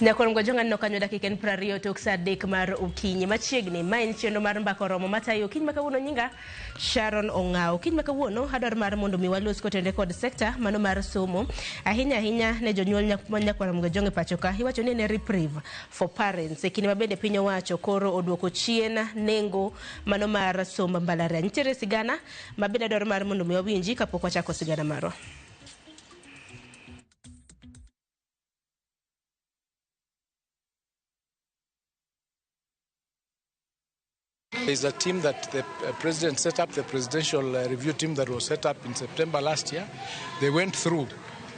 Nyakwar Mgwajong aneno kanyo dakika en 20 tok saa 3 mar okinyi. Machiegni, ma en chenro mar Mbaka Oromo matayo okinyi ma kawuono. Nyinga Sharon Ong'aw. Okinyi ma kawuono adwaro mar mondo mi walos kotenore kod sekta mano mar somo. Ahinya ahinya ne jonyuol nyakwar Mgwajong e pacho ka. Iwacho ni en reprieve for parents. E kinde ma bende piny owacho koro oduoko chien nengo mano mar somb mbalariany. Nitiere sigana ma bende adwaro mar mondo mi wawinji kapok wachako sigana marwa. There's a team that the president set up, the presidential review team that was set up in September last year. They went through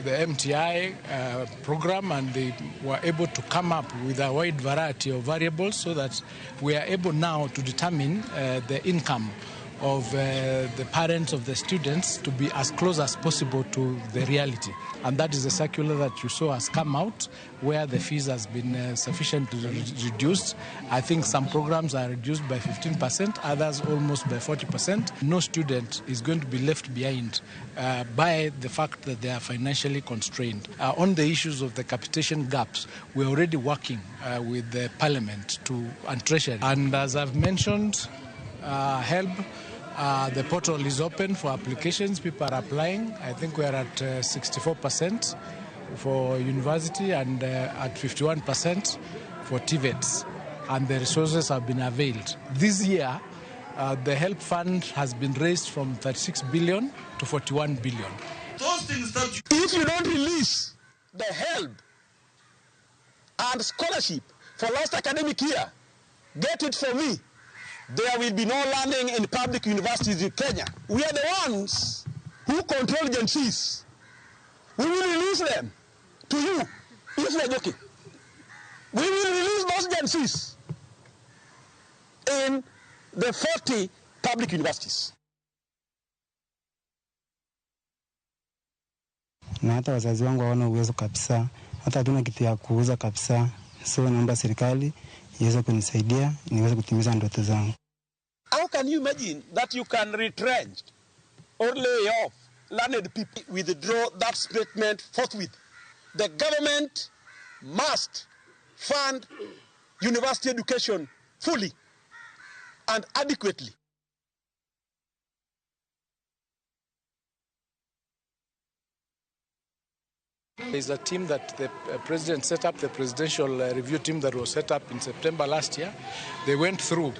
the MTI program and they were able to come up with a wide variety of variables so that we are able now to determine the income of the parents of the students to be as close as possible to the reality. And that is the circular that you saw has come out, where the fees has been sufficiently reduced. I think some programs are reduced by 15%, others almost by 40%. No student is going to be left behind by the fact that they are financially constrained. On the issues of the capitation gaps, we're already working with the Parliament and Treasury. And as I've mentioned, HELB, the portal is open for applications. People are applying. I think we are at 64% for university and at 51% for TVETs. And the resources have been availed. This year, the HELB fund has been raised from 36 billion to 41 billion. Those things that you If you don't release the HELB and scholarship for last academic year, get it for me. There will be no learning in public universities in Kenya. We are the ones who control Gen Zs. We will release them to you if you are joking. We will release those Gen Zs in the 40 public universities. Na hata wazazi wangu hawana uwezo kabisa, hata hatuna kitu ya kuuza kabisa. So naomba serikali iweze kunisaidia niweze kutimiza ndoto zangu. How can you imagine that you can retrench or lay off learned people? Withdraw that statement forthwith. The government must fund university education fully and adequately. There's a team that the president set up, the presidential review team that was set up in September last year. They went through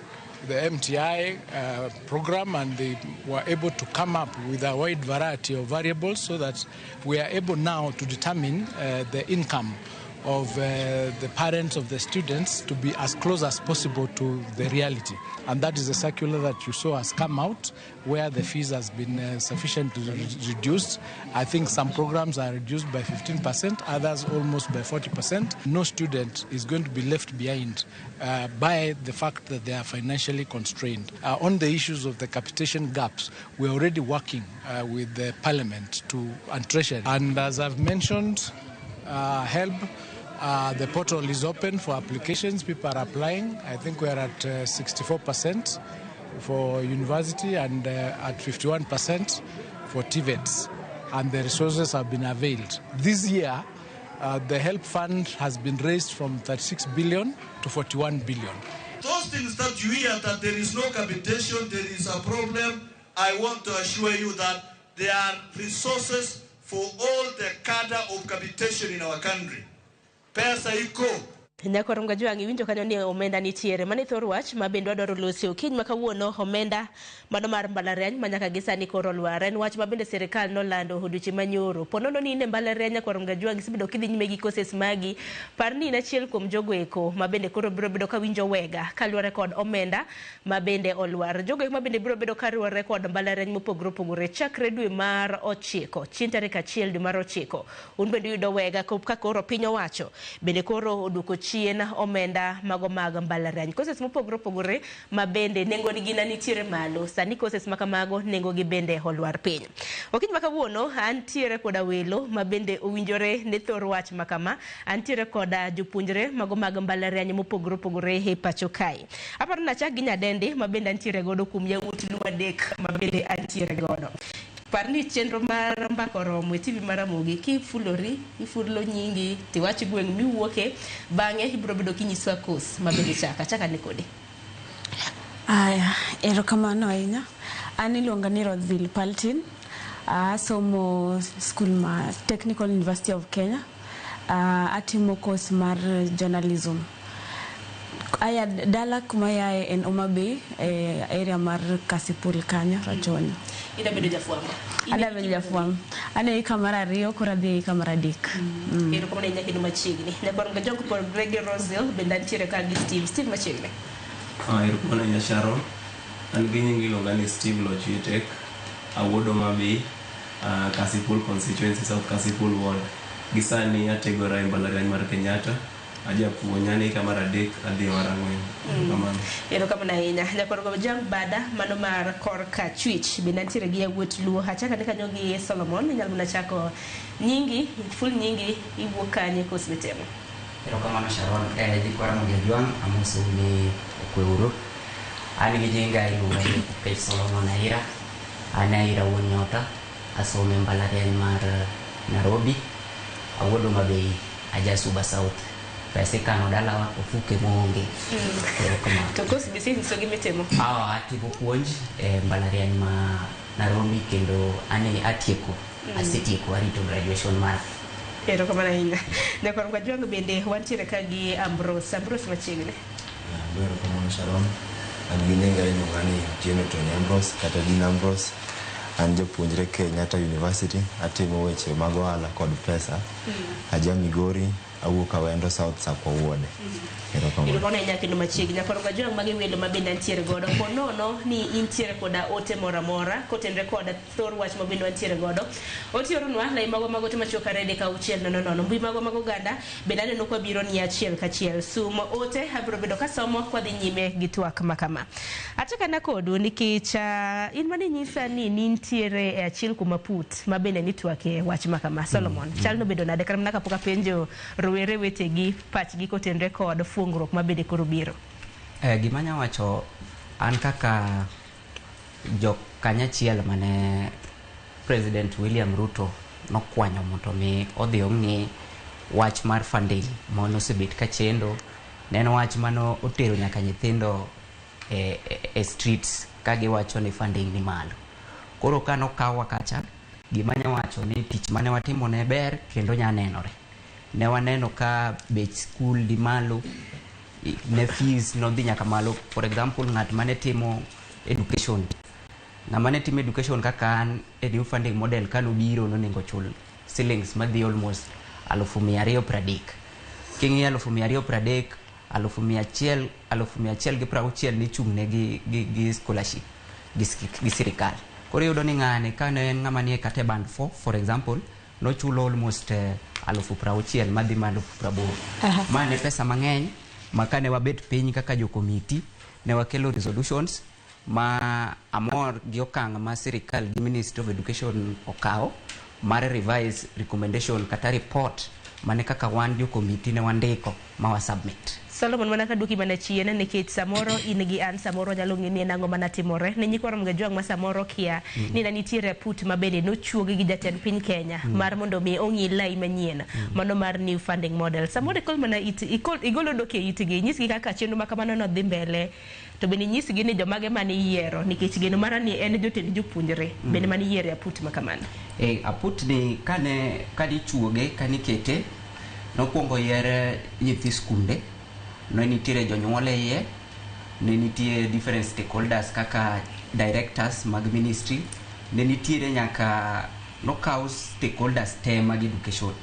the MTI program and they were able to come up with a wide variety of variables so that we are able now to determine the income of the parents of the students to be as close as possible to the reality. And that is the circular that you saw has come out, where the fees has been sufficiently reduced. I think some programs are reduced by 15%, others almost by 40%. No student is going to be left behind by the fact that they are financially constrained. On the issues of the capitation gaps, we're already working with the Parliament and Treasury. And as I've mentioned, HELB, the portal is open for applications. People are applying. I think we are at 64% for university and at 51% for TVETs. And the resources have been availed. This year, the HELB fund has been raised from 36 billion to 41 billion. Those things that you hear that there is no capitation, there is a problem, I want to assure you that there are resources for all the cadre of capitation in our country. Pesa iko. Nyakwar Mgajwang' iwinjo kanyo ni omenda nitiere. Mano e thor wach ma bende wadwaro loso okinyi ma kawuono, omenda mano mar mbalariany ma nyaka gi sani koro olwar. En wach ma bende sirikal nolando odiochieng' manyoro. Po nono ni in e mbalariany, Nyakwar Mgajwang', isebedo kidhi nyime gi courses magi, par ni in achiel kuom jogo eko ma bende koro biro bedo ka winjo wega kaluwore kod omenda ma bende olwar. Jogo eko ma bende biro bedo ka riwore kod mbalariany mopogore opogore chakre dwe mar 9, chieng' tarik 1 dwe mar 9. Un bende uyudo wega ka koro piny owacho bende koro oduoko chien omenda mago mag mbalariany. Courses mopogore opogore ma bende nengo gi na nitiere malo. Sani courses ma kamago nengo gi bende olwar piny. Okinyi ma kawuono antiere koda welo ma bende owinjore ne thor wach ma kama. Antiere koda jopuonjre mago mag mbalariany mopogore opogore e pacho kae. Aparo ni achak gi nyadendi ma bende antiere godo kuom yawuot Luo 3 ma bende antiere godo. Par ni chenro mar Mbaka Oromo e TV mar Ramogi, kifulori, ifulo nyingi, tiwach gweng' miwuoke, bang'e ibiro bedo kinyiswa course ma bende chaka. Achaka ni kodi. Aya, erokamano ahinya. An iluonga ni Rosville Paltin. Asomo school ma Technical University of Kenya. Atimo course mar journalism. Aya dala kuma yae en Homa Bay, area mar Kasipul kanyo, Rachuonyo. Ida bedo jafwambo. Adwa bedo jafwambo. An e hika mar 2 koro adhi e hika mar 3. Erokamano ahinya kendo machiegni. Nyakwar Gajok kod Greg Rosel bende antiere ka gi Steve. Steve machiegni. Erokamano ahinya Sharon. An gi nying iluonga ni Steve Lochitek, awuod Homa Bay, Kasipul constituency, South Kasipul ward. Gi sani ategora e mbalariany mar Kenyatta, ajapuonj, an e hika mar 3 adhi e mar 4. Erokamano. Erokamano ahinya. Nyakwar Gojang Bada mano mar korka chwich bende antiere gi yawuot Luo. Achaka ni kanyo gi Solomon, inyalo mana chako nyingi, full nyingi, iwuok kanye, course mitimo. Erokamano Sharon, jikwa Ramogi Ajwang', amosou ni okweuru. An gi nyinga iluonga ni Okech Solomon Aira. An Aira wuon Nyota, asomo e mbalariany mar Nairobi. Awuod Homa Bay, aja Suba South. Pesa ikano dalawa, ofuke moonge. Erokamano. To course be isenyiso gi mitimo? Atimo puonj e mbalariany ma Nairobi kendo ane atieko. Asetieko, arito graduation mara. Erokamano ahinya. Nyakwar Gajwang' bende wantiere ka gi Ambrose. Ambrose machiegni. Erokamano Sharon. An gi nyinga iluonga ni Otieno Tony Ambrose kata Dean Ambrose. An japuonjre Kenyatta University. Atimo weche mag ohala kod pesa. Aja Migori, awuok Awendo South Sakwa Ward. Erokamano. Erokamano ahinya kendo machiegni. Nyakwar Gajwang' magi welo ma bende antiere godo. Po nono ni intiere koda ote moro amora kotenre kod thor wach ma bende wantiere godo. Ote oronwa lai magwa mag ote machuok 2 3 6 0 0. Mbui magwa mag oganda bende aneno kwa biro ni achiel kachiel. Sum ote abiro bedo kasomo kwadhi nyime gi twak makama. Achakana kodu nikech in mane nyisa ni nintiere e achiel kuom aput ma bende nitwake wach makama. Solomon, chal nobedo nade kata mana kapok apenjo rowere wetegi pachgi kotenre kod fuongruok ma bende koro biro. Gima anya wacho an kaka jokanyachiel mane President William Ruto nokwanyo mondo mi odhi ong'i wach mar funding manosebet kachendo. Ne en wach mano otero nyaka nyithindo e streets ka giwacho ni funding ni malo. Koro ka nokawa kacha, gima anya wacho ni tich mane watimo ne ber kendo nya nenore. Ne waneno ka bech skul ni malo, ne fees nodhi nyaka malo. For example, ng'at mane timo education, ng'ama ne timo education kaka an e new funding model kanobiro nonego chul shillings madhi almost 230,000. King'iyo 230,000, 100,000, 160,000 nichung'ne gi scholarship gi sirikal. Koro iyudo ni ng'ani kane en ng'ama nie kata e band 4 for example, nochulo almost 60,000 madhi ma 80,000. Ma ne pesa mang'eny ma kane wabet piny kaka jo komiti ne wakelo resolutions ma amor gi okang' ma sirikal gi Ministry of Education okawo mar revise recommendation kata report mane kaka wan jo komiti ne wandiko ma wa submit. Solomon, mana kaduoki mana chien nikech samoro in gi an samoro nyalo ng'e ni en ang'o manatimore ne nyikwa Ramogi Ajwang' ma samoro kia ni ne nitiere aput ma bende nochuogi gi jatend piny Kenya mar mondo mi ong'i lai manyien mano mar new funding model. Samoro ikol mana it, ikol, igolo dok e itgi, inyisgi kaka chenro ma kamano nodhi mbele to bende inyisgi ni jomage mane iyiero nikech geno mara ni en jotend jopuonjre bende mane iyiero e aput ma kamano. Aput ni kane ichuoge kane ikete nokwongo yier nyithi skunde, ne nitiere jonyuol e iye, ne nitie different stakeholders kaka directors mag ministry, ne nitiere nyaka nokaw stakeholders te mag education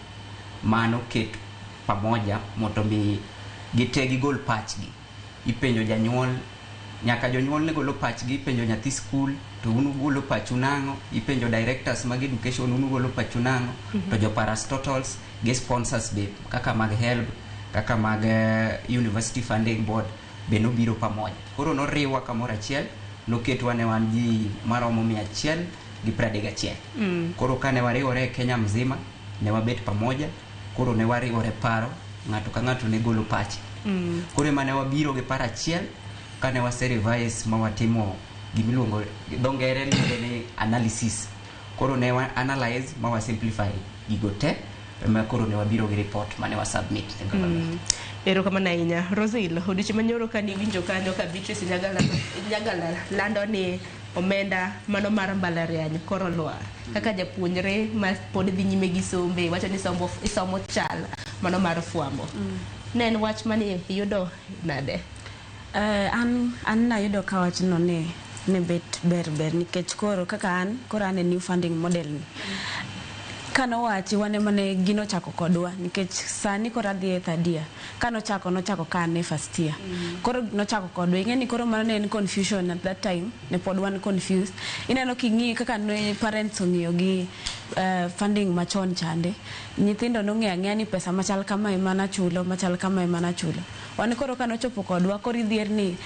manoket pamoja mondo mi gite gigol pachgi. Ipenjo janyuol, nyaka jonyuol ne golo pachgi, ipenjo nyathi skul to un ugolo pachu nang'o, ipenjo directors mag education un ugolo pachu nang'o, to jo parastatals gi sponsors be kaka mag HELB, kaka mag University Funding Board be nobiro pamoja. Koro noriwwa kamoro achiel, noketwa ne wan ji maromo 131. Koro kane wariwore e Kenya mzima, ne wabet pamoja, koro ne wariwore paro, ng'ato ka ng'ato ne golo pache. Koro ema ne wabiro gi paro achiel kane wase revise ma watimo gimiluongo dho ngere luongo ni analysis. Koro ne wa analyze ma wa simplify gigo te ema koro ne wabiro gi report mane wa submit ne government. Erokamano ahinya. Rosil, odiochieng' manyoro ka niwinjo kanyo ka Beatrice Nyagala, Nyagala lando ni omenda mano mar mbalariany koro lwar. Kaka japuonjre ma pod dhi nyime gi sombe, wacho ni sombo, isomo chal mano mar fwambo. Ne en wach mane iyudo nade? An nayudo ka wachno ne bet ber ber nikech koro kaka an koro an e new funding model ni kanowachi wan ema ne gino chako kodwa nikech sani koro adhi e third year kanochako nochako ka an e first year koro nochako kodwa ing'e ni koro mano ne en confusion at that time ne pod wan confused ineno king'i kaka ne parents ong'iyo gi funding machon chande nyithindo nong'eyo ang'eya ni pesa machal kama ema nachulo machal kama ema nachulo wan koro kanochopo kodwa koro idhier ni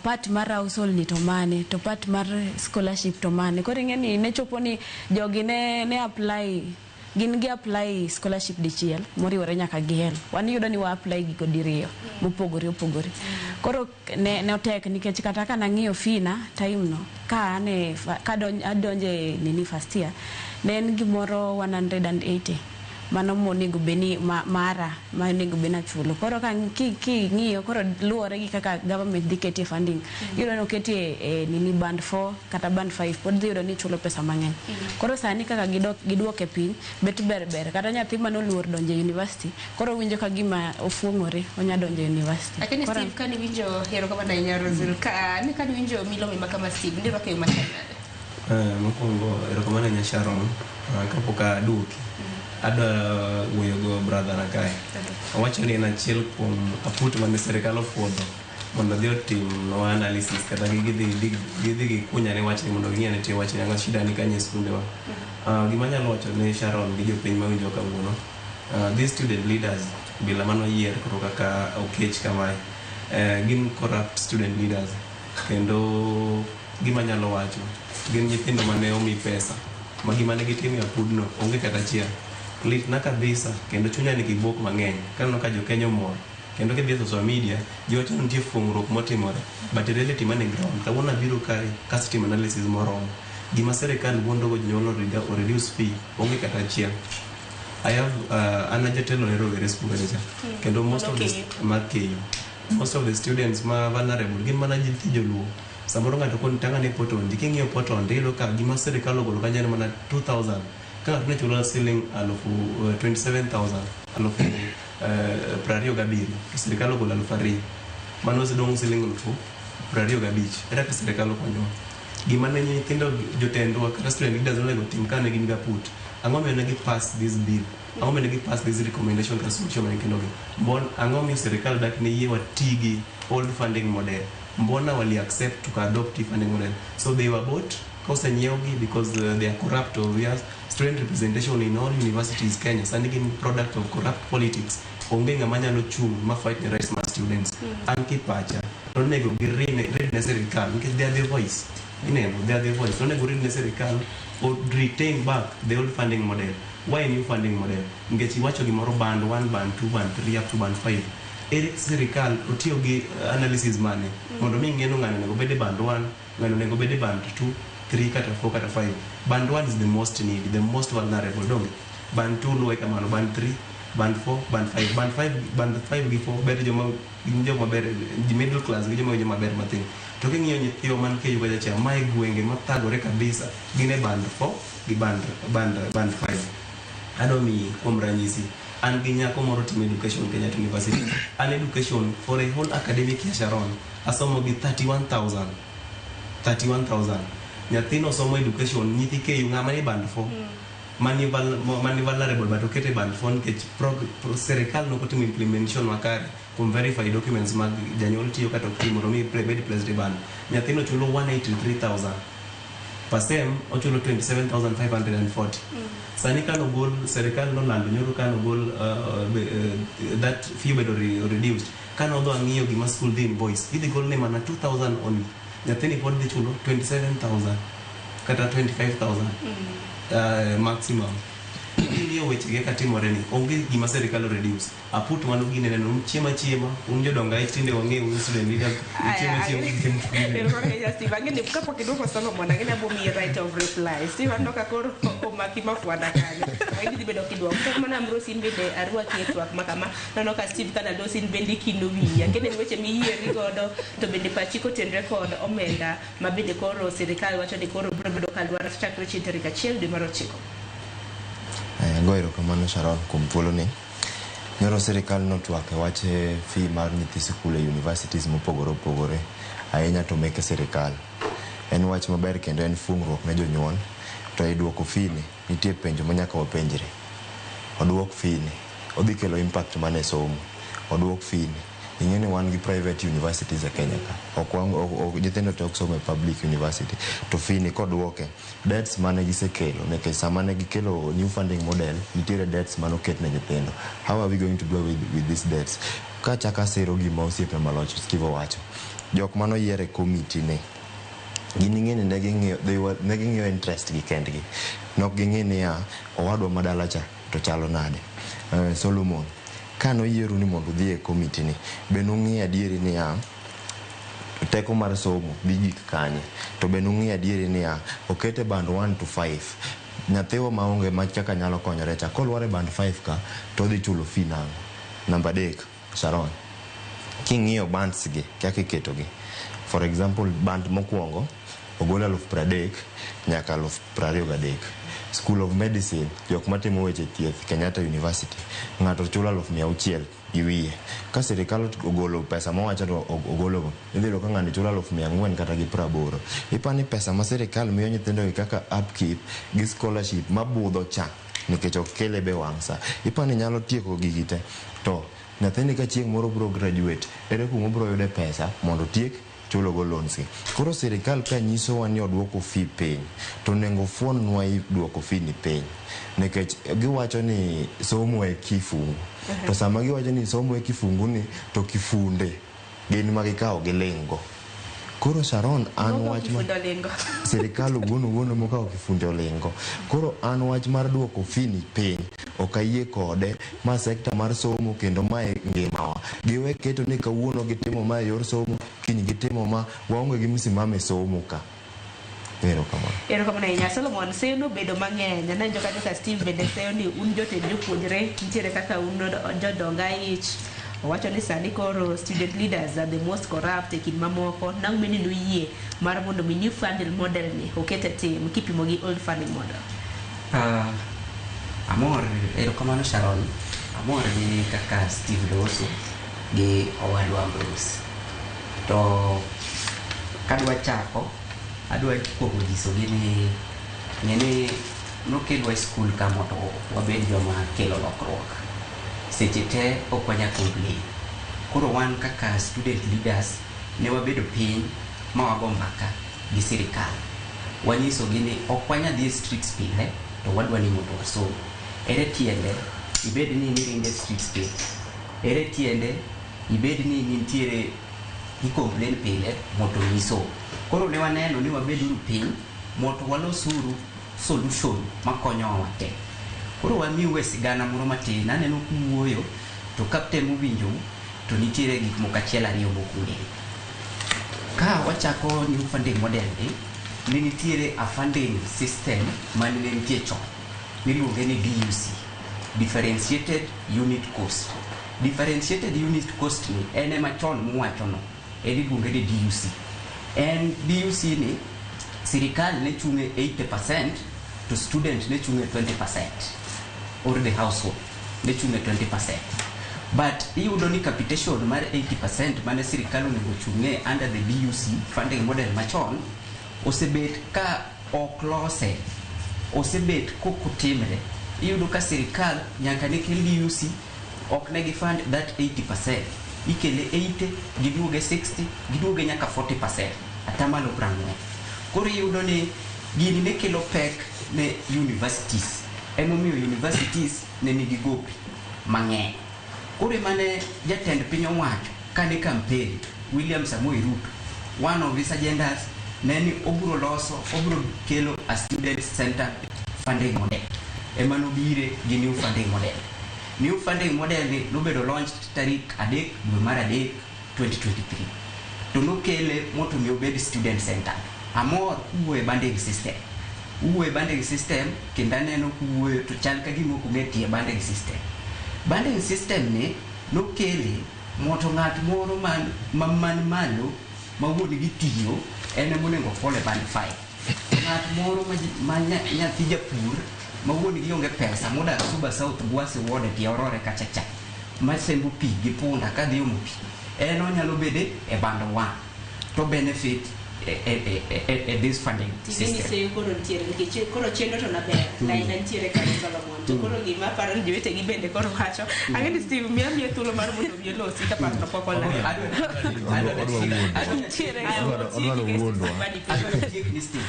part mar household ni to mane to part mar scholarship to mane koro ing'e ni ne chopo ni jogi ne apply gin gi apply scholarship dichiel moriwore nyaka gi HELB wan iyudo ni wa apply gigo diriyo mopogore opogore koro ne otek nikech kata ka nang'iyo fee na time no ka an e ka adonje nini first year ne en gimoro 180 mano monego bed ni mara ma onego bed ni achulo koro ka king'iyo koro luwore gi kaka government dhi ketie funding iyudo ni oketie e nini band 4 kata band 5 pod dhi yudo ni ichulo pesa mang'eny koro sani kaka giduoke piny bet ber ber kata nyathi manoluor donjo e university koro winjo ka gima ofuong'ore onya donjo e university. Lakini Steve kaniwinjo, erokamano ahinya Rosil, ka ni kaniwinjo milome ma kama Steve, nirwako e yo machal nade? Mokwongo erokamano ahinya Sharon. Kapok aduoki adwa wuoyo go brother na kae. Owacho ni en achiel kuom aput mane sirikal ofuodho mondo odhi otimnwa analysis kata gidhi gikunyane wachni mondo ging'i ane tie wachni ang'o shida ni kanye e skundewa. Gima anyalo wacho ne Sharon gi jopiny mawinjo kawuono, these student leaders bila manoyier koro kaka Okech kamae, gin corrupt student leaders kendo gima anyalo wacho gin nyithindo mane omi pesa ma gima ne gitimo e apudno onge kata achiel. Litna kabisa kendo chunya nigi buok mang'eny kaneno ka jokenya omor kendo kidhi e social media ji wacho ni nitie fuong'ruok motimore but reality man e ground kawuono abiro kae kasetimo analysis moromo gima sirikal wuondogo jonyuol o reduce fee onge kata achiel. I have an ajatelo ne rowere school kacha cha kendo most of the mar KU most of the students ma vulnerable gin mana nyithi joluo samoro ng'ato koni tang'ane potondi king'iyo potondi iyudo ka gima sirikal ogolo kanyo en mana 2000 ka ng'ato ne chulo siling alufu 27000 alufu 27 to sirikal ogolo 2000 mano osedong' siling 25,000 ere kaka sirikal okonyowa gima ne nyithindo jotendwa kata student leaders onego tim kane gin gaput ang'o miyo ne gi pass this bill ang'o miyo ne gi pass this recommendation kata solution mane kendo gi mbon ang'o miyo sirikal dak ne yie wati gi old funding model mbona wali accept to adopt funding model so they were bought kosenyiewgi because they are corrupt obvious student representation in all universities Kenya sani gin product of corrupt politics onge ng'ama nyalo chung' ma fight the rights mar students an kipacha onego girid ne sirikal nikech they are the voice ineno they are the voice onego rid ne sirikal or retain back the old funding model why new funding model nikech iwacho gimoro band 1 band 2 band 3 up to band 5 ere sirikal otiyo gi analysis mane mondo mi ng'e ni ng'ani onego bed e band 1 ng'ani onego bed e band 2 3 kata 4 kata 5 band 1 is the most need the most vulnerable donge band 2 luwe kamano band 3 band 4 band 5 band 5 band 5 gi 4 ber joma gin joma ber middle class gi joma winjo maber mathin to king'iyo nyithiwa man KU kacha cha mae gwenge mathagore kabisa gin e band 4 gi band 5 adwa miyi kuom ranyisi an gi nyako moro timo education Kenyatta University an education for a whole academic year Sharon asomo gi 31000 31000 nyathino somo education nyithi KU ng'ama ni band 4 mani vulnerable but okete band 4 nikech sirikal nokotimo implementation makare kuom verify documents mag janyuol tiyo kata ok ti mondo mi bed placed e band nyathino chulo 183000 per sem ochulo 27540 sani kanogol sirikal nolando nyoro kanogol that fee obedo reduced kanodho ang'iyo gima school dhi invoice idhi golne mana 2000 only nyathini pod dhi chulo 27000 kata 25000 maximum. King'iyo weche gi kaka timore ni, onge gima sirikal o reduce. Aput mano gine neno, un chiemo achiema, un jodongo aich tinde wang'eyo un student leaders, uchiemo achiema un chiemo. Erokamano ahinya Steve. Ang'e ni kapok iduoko Solomon, ang'e ni abo miyi right of reply. Steve aneno ka koro omaki mafwanda kanyo. Ang'e ni dhi bedo kiduoko. Kata kamano Ambrose in bende arwaki e twak ma kama. Aneno ka Steve kana losi in bende ikino wiyi. Ang'e ni en weche miyieri godo to bende pachi kotenre kod omenda ma bende koro sirikal wacho ni koro biro bedo kalwar chakre chieng' tarik 1 dwe mar 9. Ago erokamano Sharon kuom thuoloni. Nyoro sirikal notwak e wach fee mar nyithi sikul e universities mopogore opogore, ahinya to meke sirikal. En wach maber kendo en fungruok ne jonyuol, to e duoko fee ni nitie penjo ma nyaka wapenjre. Oduok fee ni, odhi kelo impact mane e somo? Oduok fee ni, ing'e ni wan gi private universities e Kenya ka. Ok wan, ok, nyithindo te ok som e public university. To fee ni koduoke, debts mane gisekelo, nikech sama ne gikelo new funding model, nitiere debts mane oket ne nyithindo. How are we going to deal with these debts? Kachako asiro gima osiepna maloch Steve owacho, jok manoyier e committee ni, gin ing'e ni ne ging'iyo interest gi kendgi. Nok ging'i niya, owadwa madala cha to chalo nade. Solomon, kanoyieru ni mondo udhi e committee ni, be nung'iyo adieri niya, teko mar somo dhi gik kanye? To be nung'iyo adieri niya, okete band 1 to 5. Nyathiwa maonge ma kaka nyalo konyore cha, kolwar e band 5 ka, to odhi chulo fee nang'o? Namba 3, Sharon, king'iyo bands gi, kaka iketogi. For example, band mokwongo, ogol 30,000 nyaka 23,000. School of Medicine, jok matimo weche thieth Kenyatta University, ng'ato chulo 600,000 gi wiye. Ka sirikal ogolo pesa mowacho to ogologo, idhi yudo ka ng'ani chulo 480,000 kata gi 80. Ipani pesa ma sirikal miyo nyithindo gi kaka upkeep gi scholarship mabudho cha, nikech ok kele be wang' sa. Ipani nyalo tieko gigi te. To nyathini ka chieng' moro bro graduate, ere kuma obro yude pesa mondo otiek chulo go loans gi. Koro sirikal ka nyisowa ni oduoko fee piny, to onego fuonnwa duoko fee ni piny. Nikech giwacho ni somo e kifungu. To sama giwacho ni somo e kifungu ni, to kifunde gin ma gikawo giling' go. Koro Sharon, an wach ma sirikal owuon owuon mokawo kifunde oling' go. Koro an wach mar duoko fee ni piny, ok ayie kode, ma sekta mar somo kendo mae ngimawa. Giwe keto ni kawuono gitimo ma e yor somo, kiny gitimo ma, waonge gi msimamo e somo ka. Erokamano. Erokamano ahinya. Solomon, seyo nobedo mang'eny. Aneno kanyo ka Steve bende seyo ni un jotend jopuonjre, nitiere kaka un jodong aich. Owacho ni sani koro student leaders are the most corrupt e kind mamoko. Nang'o meni nuyie mar mondo mi new funding model ni oket e tim kipimo gi old funding model? Amor, erokamano Sharon. Amor gi kaka Steve loso gi owadwa Ambrose. To kadwa chako, adwa kuongo nyisogi ni ng'eni nokelwa e skul ka mondo wabed joma kelo lokruok. Seche te ok wanyal complain. Koro wan kaka student leaders ne wabedo piny ma wago mbaka gi sirikal. Wanyisogi ni ok wanyal dhi e streets pile to wadwa ni mondo wasom. Ere tiende ibed ni niringo e streets pile? Ere tiende ibed ni nitiere i complain pile mondo nyiso? Koro ne waneno ni wabeduru piny mondo walosuru solution makonyowa wate. Koro wamiu e sigana moro matin, aneno kuwuoyo to kaptemo winjou to nitiere gik moko achiel ariyo mok ung'eyo. Ka wachako new funding model ni, ne nitiere a funding system mane nitie chon miluonge ni DUC, Differentiated Unit Cost. Differentiated Unit Cost ni en ema chon muwachono, en iluonge ni DUC. En DUC ni sirikal ne chung' e 80% to student ne chung' e 20%, or the household ne chung' e 20%. But iyudo ni capitation mar 80% mane sirikal onego chung'e under the DUC funding model machon osebet ka ok lose, osebet kokotimre. Iyudo ka sirikal nyaka ne kel DUC ok ne gi fund that 80%. Ikele 80, giduoge 60, giduoge nyaka 40%, atamalo 40. Koro iyudo ni gini ne kelo pek ne universities. Emomiyo universities ne nigi gope mang'eny. Koro emane jatend piny owacho kane campaign William Samoei Ruto, one of his agendas ne ni obiro loso, obiro kelo a student centered funding model. ema nobire gi new funding model. New funding model ni nobedo launched tarik 3 dwe mar 3 2023, to nokele mondo mi obed student centered. Amor kuwuoyo e banding system, uwuoyo e banding system, kendo aneno kuwuoyo to chal ka gima ok ong'e tie banding system. Banding system ni nokele mondo ng'at moro man, man malo ma wuon gi tiyo en ema onego fall e band 5. Ng'at moro ma nyathi japur ma wuon gi onge pesa, modak Suba South, Gwasi Ward, e tie Orore kacha cha, masembo pi gi punda kadhi omo pi, en onyalo bede e band 1 to benefit e this funding Ting'eni system. Seyo koro nitiere nikech koro chenro to naber. Laina nitiere kanyo, Solomon, to koro gima aparo ni jowetegi bende koro wacho. Ang'e ni Steve miya thuolo mar mondo mi olosi ka paro to pok olal. Nitiere. Odwaro wuondwa.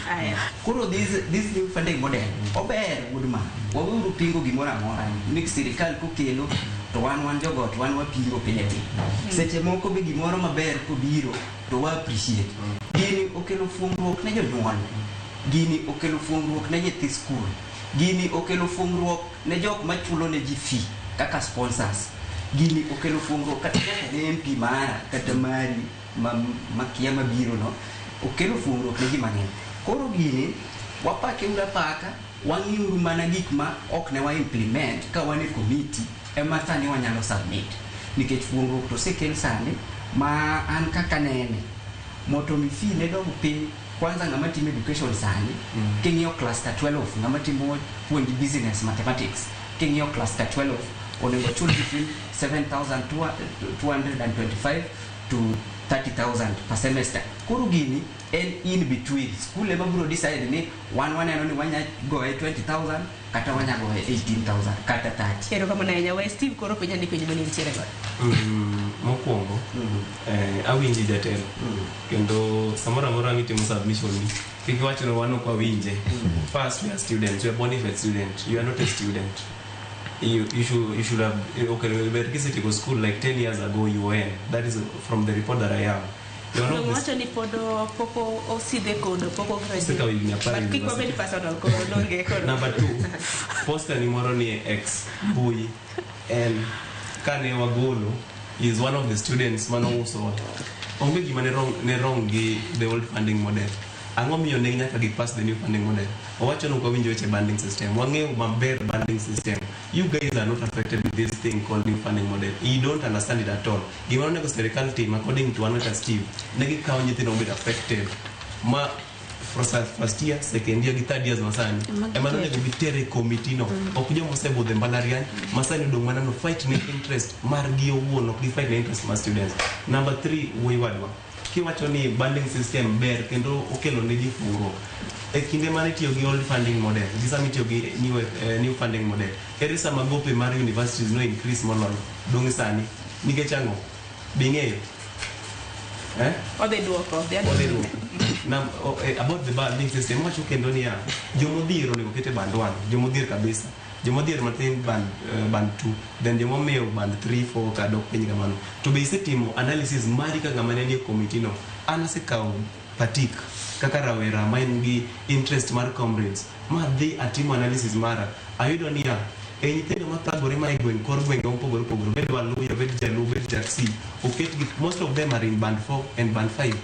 Aya. Koro this new funding model ober, wuod ma waweuru pingo gimoro amora ni sirikal kokelo to wan jogot wan wapingo pile pile. Seche moko be gimoro maber kobiro to wa appreciate. Gini okelo fuongruok ne jonyuol, gini okelo fuongruok ne nyithi skul, gini okelo fuongruok ne jok machulo ne ji fee kaka sponsors, gini okelo fuongruok kata nyaka ne MP mara kata mari makia mabiro no, okelo fuongruok ne ji mang'eny. Koro gini wapake uru apaka, wang'iuru mana gik ma ok ne wa implement ka wan e committee ema sani wanyalo submit, nikech fuongruok to osekel sani ma an kaka nene mondo mi fee ne dog piny. Kwanza ng'ama timo education sani, king'iyo cluster 12, ng'ama timo puonj business mathematics, king'iyo cluster 12 onego chul between 7225 to 30,000 per semester. Koro gini en in between, school ema biro decide ni wan waneno ni wanya goye 20,000 kata wanya goye 18,000 kata 30. Erokamano ahinya. We Steve koro penja ni penjo mane nitiere godo. Mokwongo awinji jatelo, kendo samoro amora mitimo submission ni kik iwach ni wan ok wawinje. First, we are students, we are bona fide student. You are not a student. You should have, okay, ber kisetieko school like 10 years ago. You were, that is from the report that I have, you are not the Wacho ni pod pok osidhe kodo, pok o Osekawo higni 10 But kik wabed university. personal, koro donge koro. Number two, poster ni moro ni e X mbui en kane wagolo is one of the students manouso. Onge gima ne wrong gi the old funding model. Ang'o miyo ne nyaka gi pass the new funding model? Owacho ni ok wawinjo weche banding system. Wang'eyo maber banding system. You guys are not affected with this thing called new funding model. You don't understand it at all. Gima onego sirikal tim, according to an kaka Steve, ne gikawo nyithindo mobet affected ma first year, second year gi third years masani ema nonego gitere e committee no, ok joma osebudho e mbalariany masani odong' mana no fight ne interest margi owuon, ok gi fight ne interest mar students. Number three, wuoyi wadwa, kiwacho ni banding system ber kendo okelo ne ji fuongruok e kinde mane itiyo gi old funding model gi sama itiyo gi new funding model, ere sama gope mar universities no increase moloyo dong' sani? Nikech ang'o bing'eyo, eh? Odhi duoko. Odhi Odhi duoko. About the banding system, wacho kendo niya, jomodhier onego ket e band 1, jomodhier kabisa, jomodhier matin band 2, then jomomewo band 3, 4 kadok piny kamano. To be isetimo analysis mari ka ng'ama ne nie committee no? An asekawo patik kaka rawera ma en gi interest mar comrades ma dhi atimo analysis mara, ayudo niya, e nyithindo mathagore ma e gweng' kor gwenge mopogore opogore, obed Waluya, obed Jaluo, obed Jakisi, oketgi, most of them are in band 4 and band 5.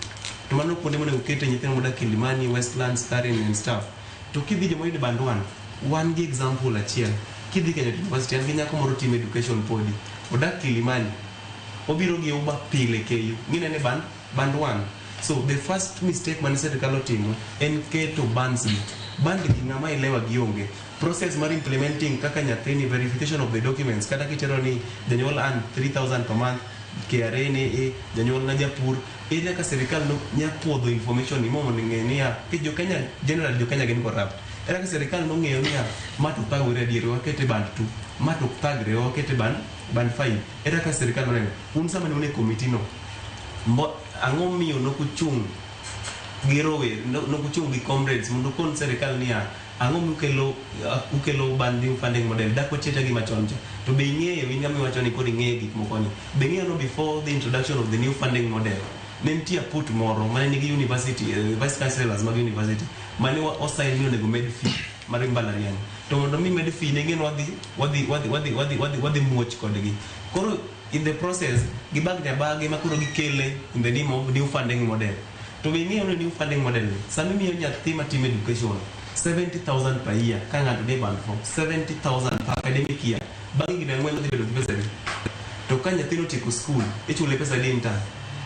To mano kuonde monego okete nyithindo modak Kilimani, Westlands, Karen and stuff. To kidhi joma oyudo band 1, wan gi example achiel. Kidhi Kenyatta University, an gi nyako moro timo education podi, odak Kilimani, obiro gi Uber pile KU, ginene band 1. So the first mistake mane sirikal otimo en keto bands gi. Band gi ng'ama elewa gionge process mar implementing kaka nyathini, verification of the documents, kata kitero ni janyuol earn 3000 per month, KRA ne e janyuol na japur, ere kaka sirikal no nya puodho information ni mondo ng'e niya ki jo Kenya general, jo Kenya gin corrupt? Ere kaka sirikal nong'eyo niya ma to thagore adier, wakete band 2, ma to thagre, wakete band 5? Ere kaka sirikal noneno un sama ne un e committee no? Ang'o miyo nokuchung' gi rower, nokuchung' gi comrades mondo ukon sirikal niya ang'o mukelo ukelo banding funding model dak ocheta gi machon cha? To be ing'eyo in ng'ama iwacho ni koro ing'eyo gik moko ni, be ing'eyo no before the introduction of the new funding model ne nitie put moro mane nigi university vice chancellors mag university mane osign ni onego med fee? mar mbalariany to mondo mi med fee ne gin wadhi wadhi wadhi wadhi wadhi wadhi wadhi muoch kodgi. Koro in the process gibagni abage ma koro gikele in the name of new funding model. To be ing'eyo ni new funding model ni sama imiyo nyathi matimo education 70,000 per year, ka ng'ato ni band 4, 70,000 per academic year, bang' higni 4 odhi bedo gi pesa adi? To ka nyathino otieko school, ichule pesa adi in term?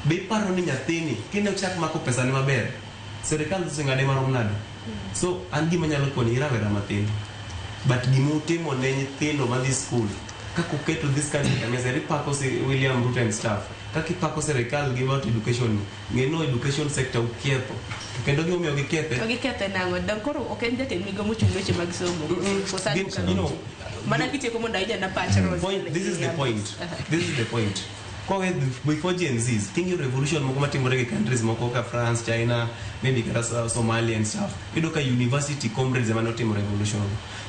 Be iparo ni nyathini kine ochak mako pesane maber, sirikal oseng'ade marom nade? So an gima nyalo koni rawera mathin, but gima utimo ne nyithindo madhi school kaka uketo this country e mesa, ipako si William Ruto and staff, kaka ipako sirikal gi about education ni, ng'e no education sector uketho. To kendo gimomiyo gikethe To gikethe nang'o? Dong koro ok en jatend migao mochung' ne weche mag somo. Koso Gin- mana kitieko mondo awinj ana pach Rose. Point, this is the point. This is the point. Kwa before Gen Zs, king'iyo revolution moko matimore gi countries moko ka France, China, maybe kata Somalia and stuff. Iyudo ka university comrades ema notimo revolution.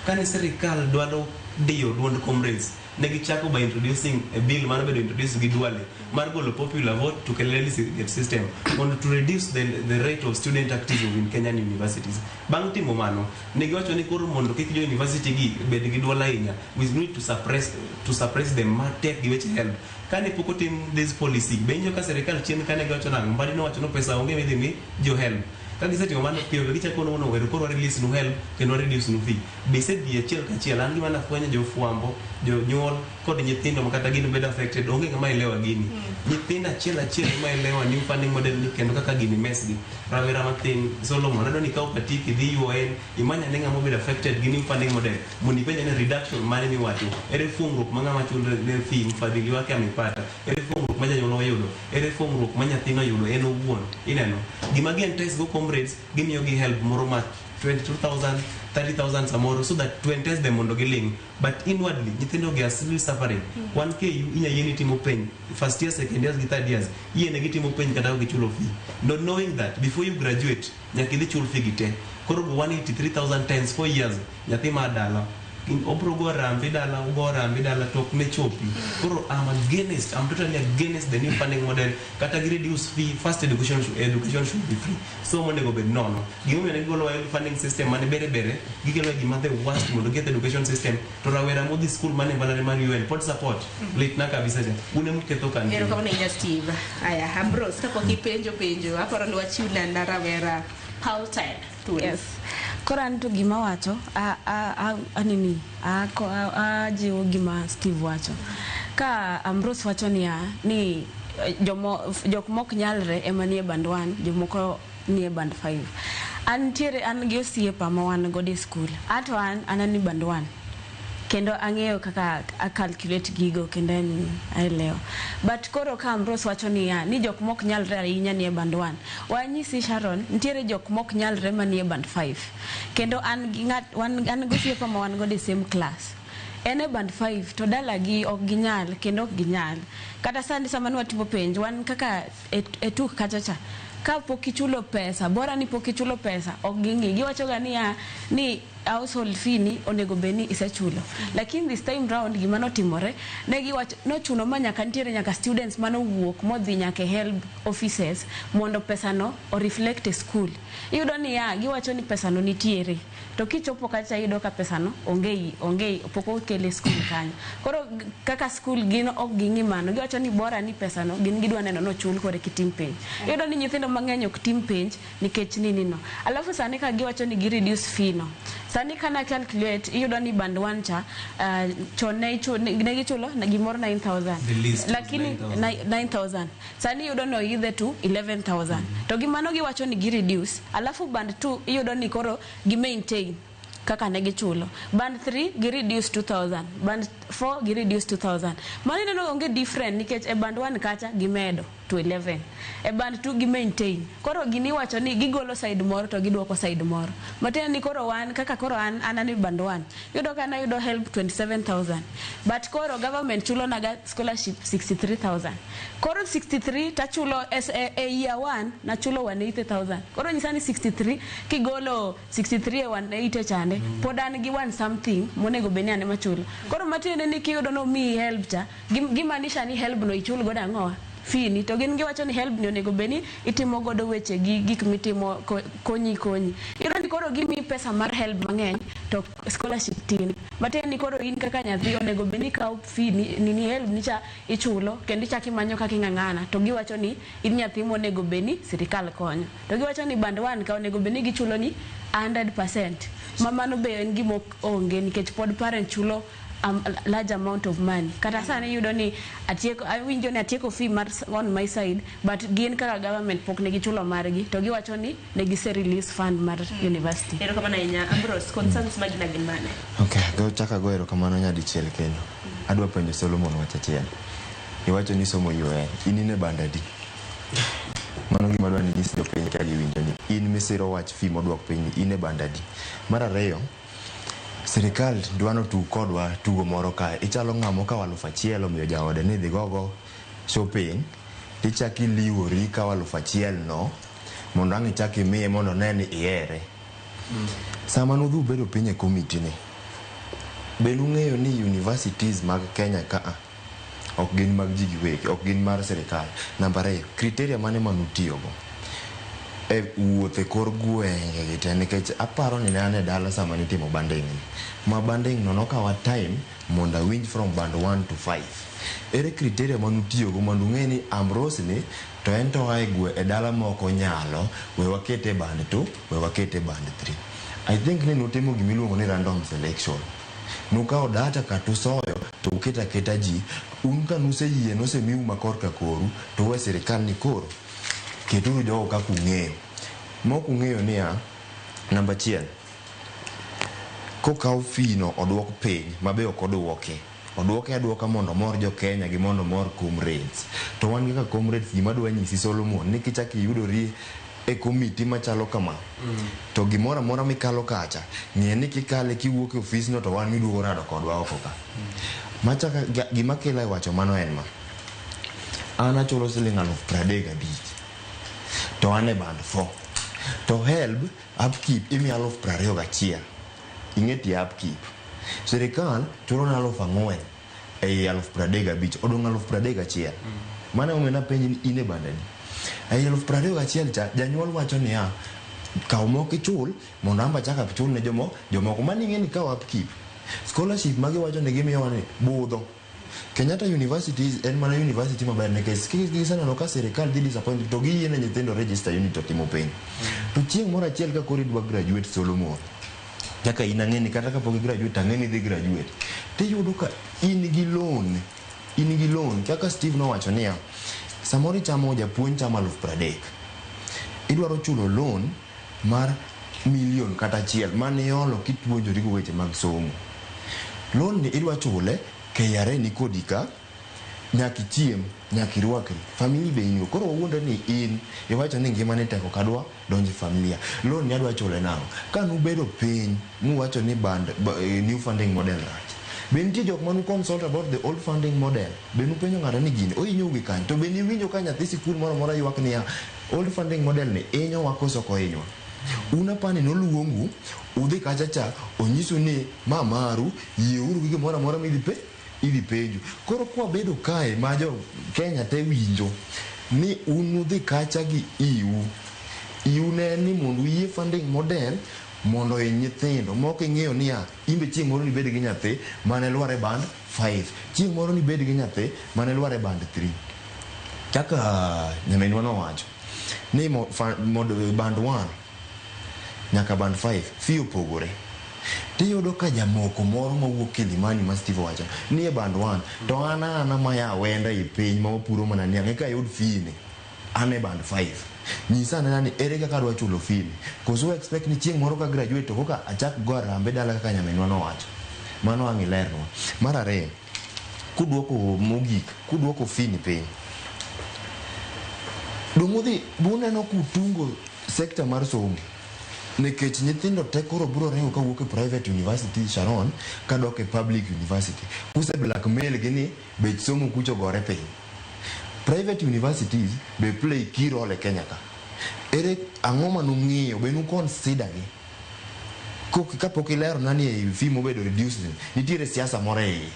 Kane sirikal dwaro diyo duond comrades, ne gichako by introducing a bill mano bedo introduced gi Duale mar golo popular vote to delegate system mondo to reduce the rate of student activism in Kenyan universities. Bang' timo mano, ne giwacho ni koro mondo kik jo university gi bed gi duol ahinya, we need to suppress them matek gi weche HELB. Kane pok otim this policy, be injo ka sirikal chien kane giwacho nang'o? Mbadi nowacho no pesa onge midhi mi jo HELB. Ka gisetimo mano piyo be gichako nono wero koro wa release nu HELB kendo wa reduce nu fee. Be isedhi achiel kachiel? An gima nafwenyo, jofwambo, jonyuol kod nyithindo ma kata gin bedo affected, onge ng'ama elewa gini. Nyithindo achiel achiel ema elewa new funding model ni kendo kaka gini mess gi. Rawera mathin Solomon, adwa ni ikaw patiki idhi UoN, imany ane ng'ama obedo affected gi new funding model mondo ipenj ane reduction mane miwacho. Ere fuongruok ma ng'ama chulo ne fee, mfadhili wake amepata? Ere fuongruok ma janyuol oyudo? Ere fuongruok ma nyathino oyudo en owuon? Ineno? Gima gi entice go comrades, gimiyo gi HELB moro ma 22,000, 30,000 samoro, so that to entice them mondo giling'. But inwardly, nyithindo gi are still suffering. Wan KU inya yieni timo penj first year, second years gi third years, yiene gi timo penj kata ok gichulo fee. Not knowing that before you graduate, nyaka idhi chul fee gi te. Koro go 183,000 times 4 years, nyathi ma dala obro go rambi dala, ugo rambi dala to ok ne chopi. Koro I'm totally against the new funding model. Kata gi reduce fee, first education should be free. Somo onego bed nono. Gimomiyo ne gigolo funding system mane bere bere, gikelo gima the worst mondo get education system. To rawera modhi school mane mbalariany mar UN pod support. Litna kabisa cha. Un ema uketho country. Erokamano ahinya, Steve. Aya, Ambrose, kapok ipenjo penjo, aparo ni wachiw na rawera Paultine thuolo. Yes. Koro an to gima wacho, anini, ajiwo gima Steve wacho. Ka Ambrose wacho niya, ni jok mok nyalre ema nie band 1, jomoko nie band 5. An ntiere, an gi osiepa ma wan godo e skul. Ato an ani band 1. Kendo ang'eyo kaka a calculate gigo kendo en aelewa. But koro ka Ambrose wacho niya, ni jok mok nyalre ahinya nie band 1. Wanyisi Sharon, nitiere jok mok nyalre manie band 5. Kendo an gi ng'at, wan, an gi osiepa ma wan godo e same class. En e band 5 to dalagi ok ginyal kendo ok ginyal. Kata sani sama ne watimo penj, wan kaka e tuk kacha cha, ka pok ichulo pesa, bora ni pok ichulo pesa, ok ging'i. Giwacho ga niya, ni household fee ni onego bed ni isechulo. Lakini this time round gima notimore, ne giwacho, nochuno ma nyaka nitiere nyaka students manowuok modhi nyaka e HELB offices mondo pesa no o reflect e school. Iyudo niya, giwacho ni pesa no nitiere. To kichopo kacha iyudo ka pesa no onge, onge, pok okel e school kanyo. Koro kaka school gin ok ging'i mano. Giwacho ni bora ni pesa no gin gidwa neno nochul kore kitim penj. Iyudo ni nyithindo mang'eny ok tim penj nikech nini no. Alafu sani ka giwacho ni gi reduce fee no. Sani kana calculate, iyudo ni band 1 cha, chon ne gichulo na gimoro 9,000. The least was Lakini 9,000. 9,000. Sani iyudo ni oidhe to 11,000. To gimano giwacho ni gi reduce. Alafu band 2 iyudo ni koro gi maintain kaka ne gichulo. Band 3 gi reduce 2000. Band 4 gi reduce 2000. Mano ineno onge different nikech e band 1 kacha gimedo to 11. E band 2 gi maintain. Koro gini iwacho ni gigolo side moro to giduoko side moro. Matiende ni koro wan kaka koro an an e band 1. Iyudo ka nayudo HELB 27,000. But koro government chulo naga scholarship 63,000. Koro 63 tachulo e year 1 nachulo 180,000. Koro nyisa ni 63 kigolo 63 e 180 chande, pod an gi one something monego bed ni an ema chulo. Koro matiende ni kiyudo nomiyi HELB cha, gimaanisha ni HELB no ichul godo ang'owa? fee ni to gin giwacho ni HELB ni onego bed ni itimo godo weche gi gik mitimo konyi konyi. Iyudo ni koro gimiyi pesa mar HELB mang'eny to scholarship tin. Matiende ni koro in kaka nyathi onego bed ni ikawo fee ni, nini HELB ni cha ichulo kendo ichako imanyo kaka ing'ang'ana to giwacho ni in nyathi monego bed ni sirikal konyo. To giwacho ni band 1 ka onego bed ni gichulo ni 100%. Ma mano be en gima onge nikech pod parent chulo large amount of money. Kata sani iyudo ni atieko, awinjo ni atieko fee mar on my side, but gin kaka government pok ne gichulo margi to giwacho ni ne gise release fund mar university. Erokamano ahinya. Ambrose, concerns magi na gin mane? Okay, go chaka go erokamano nyadichiel kendo. Adwa penjo Solomon wach achiel. Iwacho ni somo UoN, in in e band adi? Mano gima adwa ni inyis jopiny ka giwinjo ni in misiro wach fee moduok piny ni in e band adi. Mar ariyo, sirikal dwa notug kodwa tugo moro kae. Ichalo ng'ama okawo 1000 omiyo jaode ni dhi gogo shopping, tichak iliwori ikawo 1000 no mondo ang' ichak imiye mondo one ni ihere. Sama nudhi ubedo piny e committee ni, be nung'eyo ni universities mag Kenya ka a ok gin mag ji giwegi, ok gin mar sirikal. Namba ariyo, criteria mane manutiyogo e wuoth e kor gwenge gi te, nikech aparo ni ne an e dala sama nitimo banding ni. Ma banding no nokawa time mondo awinj from band 1 to 5. Ere criteria manutiyogo mondo ung'e ni Ambrose ni to en to oa e gwe e dala moko nyalo, we wakete e band 2, we wakete e band 3. I think ni nutimo gimiluongo ni random selection. Nukawo data katusoyo to uketo aketa ji, un ka nuseyie nosemiu ma korka koru to uwe sirikal ni koro keturu jogo kaka ung'eyo. Mok ung'eyo niya, namba achiel, kokaw fee no oduok piny mabe ok oduoki. Oduoke aduoka mondo omor jo Kenya gi mondo omor comrades. To wan kaka comrades gima adwa nyisi Solomon ni kichak iyudori e komiti machalo kama, to gimoro amora mikalo kacha, ng'e ni kikale kiwuok e ofis no to wan miduogo rado kodwa oko ka. Machaka gima kela e wacho mano en ma. An achulo siling 35,000 to an e band 4. To HELB upkeep imiya 21,000. Ing'e tie upkeep. Sirikal chulo na 4,000 ei 35,000, odong' 31,000. Mano emomiyo napenji ni in e band adi. Ei 21,000 cha, janyuol wacho niya, kaw moko ichul mondo amba achak achul ne jomoko. Mano ing'e ni kaw upkeep. Scholarship magiwacho ni gimiyowa ni budho. Kenyatta University en mana university maber nikech giseneno ka sirikal dhi disappoint to giyie ne nyithindo register unit to timo penj. To chieng' moro achiel ka koro idwa graduate Solomon, kaka in ang'e ni kata kapok i graduate ang'e ni idhi graduate, tiyudo ka in gi loan, in gi loan kaka Steve nowacho niya, samoro ichamo japuonj chamo 30,000, idwaro chulo loan mar milion kata achiel mane iolo kipuonjori go weche mag somo. Loan ni idwa chule, KRA ni kodi ka, nyaka ichiem, nyaka irwakri, family be in go. Koro wawuondre ni in iwacho ni ngimani tek ok adwa donjo e familia. Loan ni adwa chule nang'o? Ka nubedo piny muwacho ni band, new funding model rach. Be nitie jok manu consult about the old funding model? Be nupenjo ng'ato ni gini ohinyou gi kanye? To be niwinjo ka nyathi sikul moro amora ywak niya, old funding model ni hinyowa koso ok ohinywa? Un apani noluongu, udhi kacha cha, onyisu ni ma maru, yieuru gi gimoro amora midhi pe, idhi penjo. Koro kwabedo kae ma jo Kenya te winjo ni un udhi kacha gi iu. Iu ne en ni mondo uyie funding model mondo ohiny nyithindo. Mok ing'eyo niya, in be chieng' moro nibed gi nyathi mane lwar e band 5. Chieng' moro nibed gi nyathi mane lwar e band 3. Kaka nyaminwa nowacho ni band 1 nyaka band 5 fee opogore. Tiyudo ka jamoko moro mawuok Kilimani ma Steve owacho ni e band 1 to an ana maya awenda e piny ma wapuro mana niang' eka ayud fee ni an e band 5. Nyisa anena ni ere kaka adwa chulo fee ni. Koso expect ni chieng' moro ka graduate to koka achak go arambe dala kaka nyaminwa nowacho. Mano ang' ilernwa. Mar ariyo, kuduoko mogik, kuduoko fee ni piny. Dong' udhi buneno kutungo sector mar somo. Nikech nyithindo te koro biro ringo kawuok e private university Sharon kadok e public university. Kuse blackmail gi ni bech somo kucho gore piny. Private universities be play key role e Kenya ka. Ere ang'o manung'iyo be nu consider gi? Kapok ilerona ni e fee mobedo reduced nitiere siasa moro e iye.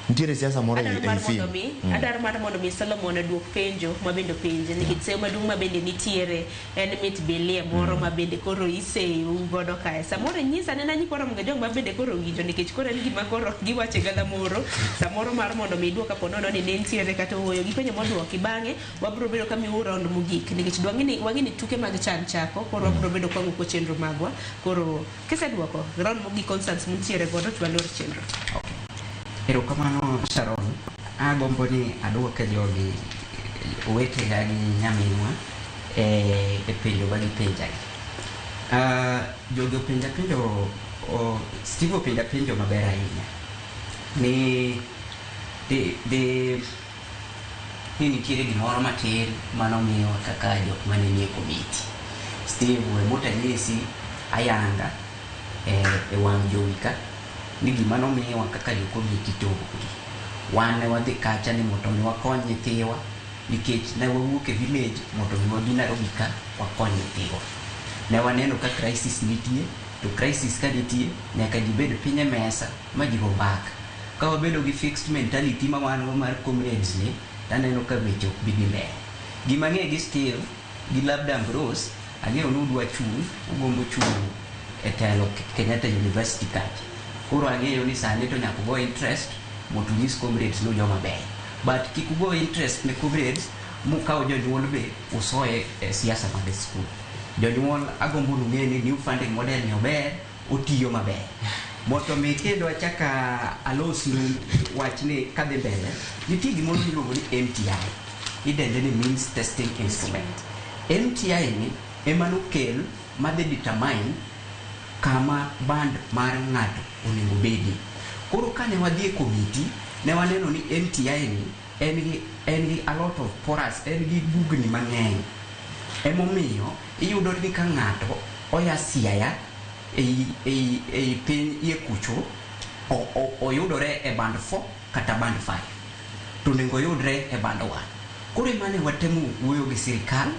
Nitiere siasa moro Adwaro ei mar ei mondo film. mi adwaro mar mondo mi Solomon oduok penjo ma bende openje nikech seyo maduong' ma bende nitiere en mit bilie moro ma bende koro iseyo godo kae. Samoro inyisa anena nyikwa Ramogi Ajwang' ma bende koro owinjo nikech koro en gima koro giwache galamoro samoro mar mondo mi iduok kapo nono ni ne nitiere kata ooyo gi penjo moduoki. Bang'e wabiro bedo ka miu round mogik nikech dwang'e wang'e ni tuke mag chan chako, koro wabiro bedo kwa ng'uko chenro magwa. Koro kiseduoko round mogik, concerns muntiere godo to walor chenro. Erokamano, Sharon. Agombo ni aduoke jogi owetega gi nyaminwa e penjo ma gipenjagi. Jogi openja penjo, Steve openja penjo maber ahinya. Ni the ni nitiere gimoro matin manomiwa kaka jok mane nie komiti. Steve, we motanyisi ayanga e wang' jowi ka ni gima nomiwa kaka jo komiti to onge. Wan ne wadhi kacha ni mondo mi wakony nyithiwa nikech ne wawuok e village mondo mi wabi Nairobi ka wakony nyithiwa. Ne waneno ka crisis nitie, to crisis ka nitie nyaka ji bed piny e mesa ma ji go mbaka. Ka wabedo gi fixed mentality ma wan go mar comrades ni, taneno ka weche ok bi dhi mbele. Gima ang'e gi Steve gi labda Ambrose, ang'eyo ni udwa chung', ugombo chung' e telo Kenyatta University kacha. Koro ang'eyo ni sani to nyaka ugo interest mondo unyis comrades ni ujoma beyo. But kik ugo interest ne comrades mukaw jonyuol be usoye e siasa mag skul. Jonyuol, agombo ni ung'e ni new funding model ni ober, otiyo maber. Mondo mi kendo achak alosnu wachni kadhi mbele, nitie gimoro miluongo ni MTI. Idende ni means testing instrument. MTI ni ema nokel madhi determine kama band mar ng'ato onego bedie. Koro kane wadhi e komiti, ne waneno ni MTI ni en gi a lot of porous, en gi bugni mang'eny. Emomiyo iyudo ni ka ng'ato oya Siaya ei piny iye kucho, oyudore e band 4 kata band 5 to onego oyudre e band 1. Koro ema ne watemo wuoyo gi sirikal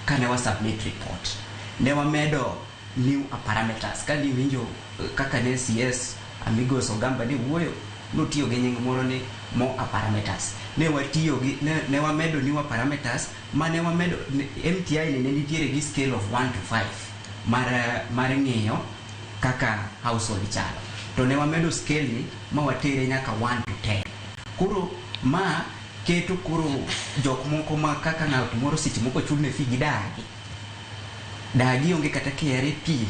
kane wa submit report. Ne wamedo new parameters. Ka niwinjo kaka ne CS Amigos Ogamba ne wuoyo, notiyo gi nying moro ni more parameters. Ne watiyo gi ne wamedo newer parameters ma ne wamedo MTI ni ne nitiere gi scale of 1 to 5 mar ng'iyo kaka household chalo. To ne wamedo scale ni ma watere nyaka 1 to 10. Koro ma keto koro jok moko ma kaka ng'at moro seche moko chulne fee gi dagi. Dagi onge kata KRA PIN.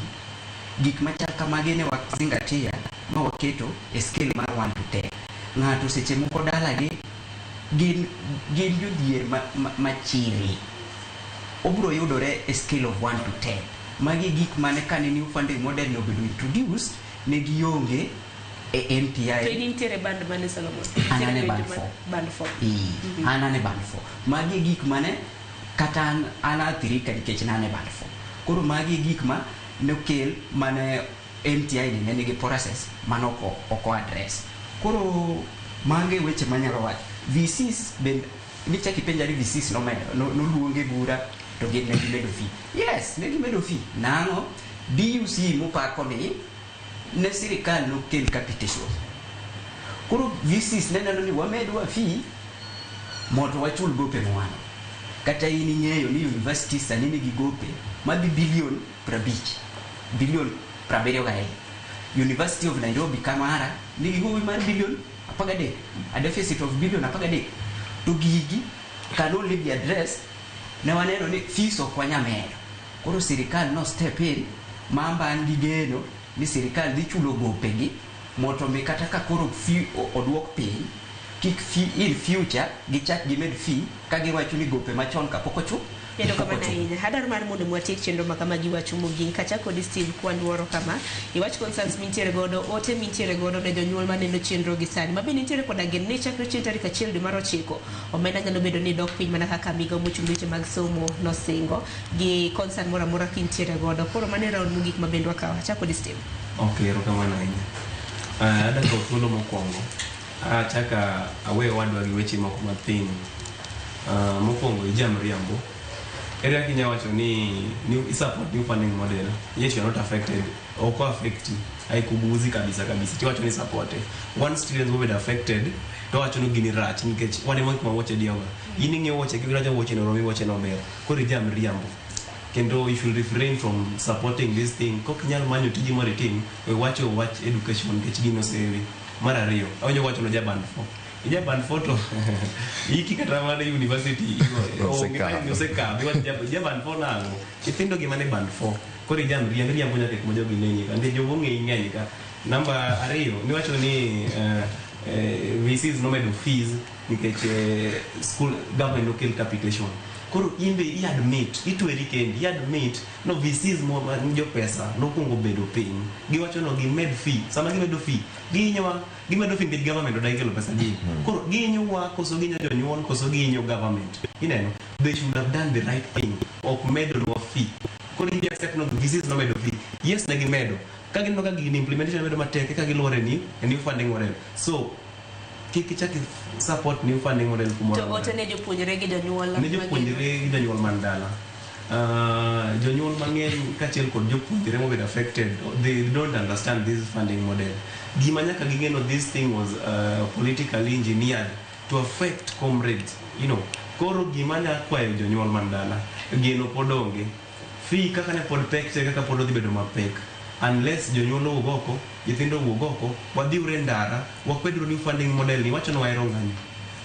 Gik machal kamagi ne wazingatia ma waketo e scale mar 1 to 10. Ng'ato seche moko dalagi gin jodhier machiri. Obiro yudore e scale of 1 to 10. Magi gik mane kane new funding model ne obedo introduced, ne gionge e MTI. To in nitiere band mane, Solomon? An ane Nitiere band penjo 4. Band 4. Ee, an ane band 4. Magi e gik mane kata an athirika nikech ne an e band 4. Koro magi e gik ma nokel mane MTI ni ne nigi process mane ok o address. Koro mago e weche manyalo wacho. VCs bende nichak ipenja ni VCs nomedo noluong e bura to gin ne gimedo fee. Yes, ne gimedo fee. Nang'o? DUC mupako ni ne sirikal nokel capitation. Koro VCs ne neno ni wamedwa fee mondo wachul gope mwan. Kata in ing'eyo ni university sani nigi gope madhi bilion 50, bilion 72. University of Nairobi kamara nigi gowi mar bilion 13, a deficit of bilion 13. To gigi can only be addressed, ne waneno ni fees ok wanya medo. Koro sirikal no step in, mamba an gi geno ni sirikal dhi chulo gopegi mondo mi kata ka koro fee oduok piny, kik fee in future gichak gimed fee ka giwacho ni gope machon kapok ochul. Erokamano ahinya. Adwaro mar mondo watiek chenro ma kama gi wach mogik. Kachako kodi, Steve, kwaluoro kama. Iwach concerns mintiere godo, ote mintiere godo ne jonyuol maneno chenro gi sani. Ma bende nitiere koda geno ni chakre chieng' tarik 1 dwe mar 9, omenda nyalo bedo ni dok piny mana kaka migao mochung' weche mag somo nosingo gi concern moro amora kintiere godo. Koro mano e round mogik ma bende wakawo. Achako kodi, Steve. Ok, erokamano ahinya. Adwa kawo thuolo mokwongo achaka awe owadwa gi weche moko mathin. Mokwongo ijamriambo. Ere kaka inya wacho ni new, i support new funding model yet you are not affected? Ok o affect. Haikuguzi kabisa kabisa. Tiwacho ni support. One students who were affected to wacho ni gini rach nikech wan ema kuma wuoche diewa. In ing'iyo wuoche kiwacho wuoche no romi wuoche no ber. Koro ijam riambo. Kendo you should refrain from supporting this thing. Kok inyal manyo tiji moro itim, we wacho wach education nikech gino osewi. Mar ariyo, awinjo wacho no ja band 4. Ija band 4 to iki kata mana university Osekadho. osekadho. Iwacho ja band 4 nang'o? Nyithindo gi mane band 4. Koro ijam riambo riambo nyaka kuma jogi neni ka. Nikech jogo ong'eyi ng'eny ka. Namba ariyo, niwacho ni VCs nomedo fees nikech school government nokel capitation. Koro in be i admit, itweri kendi, i admit no VCs mo ma jo pesa nokwongo bedo piny. Giwacho no gimed fee. Sama gimedo fee, gihinyowa, gimedo fee nikech government odagi kelo pesa ji. Koro gihinyowa koso gihinyo jonyuol koso gihinyo government. Ineno, they should have done the right thing. Ok medonwa fee. Koro in accept no VCs nomedo fee. Yes, ne gimedo. Ka gineno ka gini implementation bedo matek eka giluore ni a new funding model. So kik ichak i support new funding model kumoro To amora. ote ne jopuonjre gi jonyuol. Ne jopuonjre gi jonyuol man dala. Jonyuol mang'eny kaachiel kod jopuonjre mobedo affected, they don't understand this funding model. Gima nyaka ging'e no this thing was politically engineered to affect comrades. Koro gima nya kwayo jonyuol man dala, geno pod onge. Fee kaka ne pod pek te kaka pod odhi bedo mapek. Unless jonyuol owuog oko, nyithindo owuog oko, wadhiure e ndara, wakwedro new funding model ni, wacho ni wahero ng'anyo.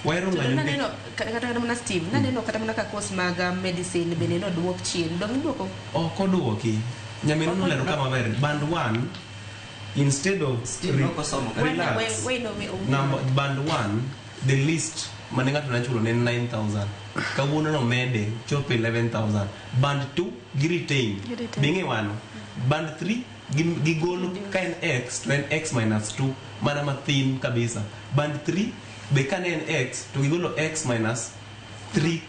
Wahero To ng'anyo nikech naneno kata mana Steve, naneno kata mana ka course mag medicine bende noduok chien. Dong iduoko? Ok oduoki. Nyaminwa nolero ka maber. Band 1 instead of Steve nok osomo kata. relax. We, we, we, Number band 1 the least mane ng'ato ne chulo ne en 9000. Kawuono nomede chopo 11000. Band 2 gi retain. Gi retain. Be ing'e wano. Band 3 gigolo ka en x to en x minus 2 mana mathin kabisa. Band 3 be ka ne en x to gigolo x minus 3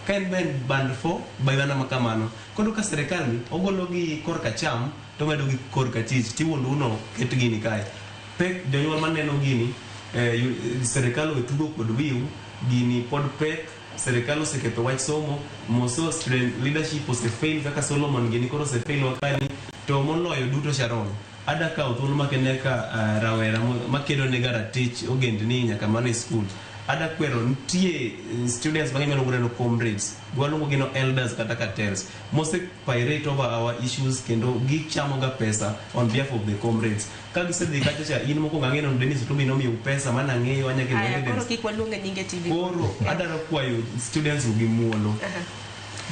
ka en ben band 4 be mana makamano. Koro ka sirikal ni ogolo gi korka cham to medo gi korka chich tiwuondo no ket gini kae. Pek jonyuol maneno gini sirikal owe tugo kod wiu gini pod pek. Sirikal oseketho wach somo moso student leadership osefail kaka Solomon gini koro osefail wakani to moloyo duto Sharon ada kawo thuolo makende ka rawera makedo ne ga ratich ogendni nyaka mana e school ada kwero nitie students mang'eny maluongo neno comrades waluongo gi no elders kata cartels mose pirate over our issues kendo gichamo ga pesa on behalf of the comrades ka gisedhi kacha cha in mokwongo ang'eyo ni Dennis Otumbi nomiyo pesa mana ang'eyo anya kelo Aya, koro evidence kik waluonge nyinge TV. Koro adwaro kwayo students gi muolo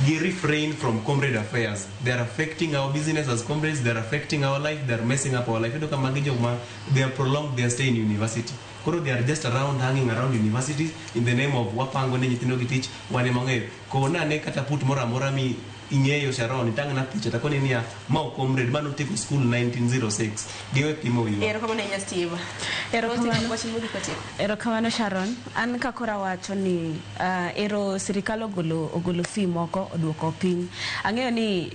gi refrain from comrade affairs. They are affecting our business as comrades, they are affecting our life, they are messing up our life. Iyudo ka magi joma they have prolonged their stay in university. Koro they are just around hanging around universities in the name of wapango ne nyithindo gi tich wan ema wang'eyo. Kona ane kata put moro amora mi ing'eyo Sharon itang'na picha takoni niya ma ok comrade ma notieko school 1906 giwe pimo wiwa. Erokamano ahinya Steve. Erokamano. Wach mogik watieko. Erokamano Sharon. An ka koro awacho ni ero sirikal ogolo fee moko oduoko piny. Ang'eyo ni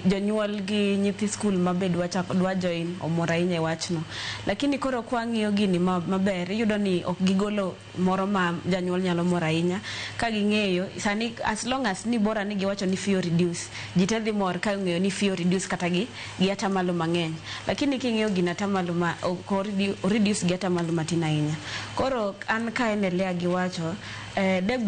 jonyuol gi nyithi skul mabe dwa join omor ahinya e wachno. Lakini koro kwang'iyo gini maber iyudo ni ok gigolo moro ma janyuol nyalo mor ahinya ka ging'eyo sani as long as ni bora ni giwacho ni fee o reduce ji te dhi mor ka ong'eyo ni fee o reduce kata gi atamalo mang'eny lakini king'iyo gino atamalo ma ok o reduce gi atamalo matin ahinya. Koro an ka endelea gi wacho de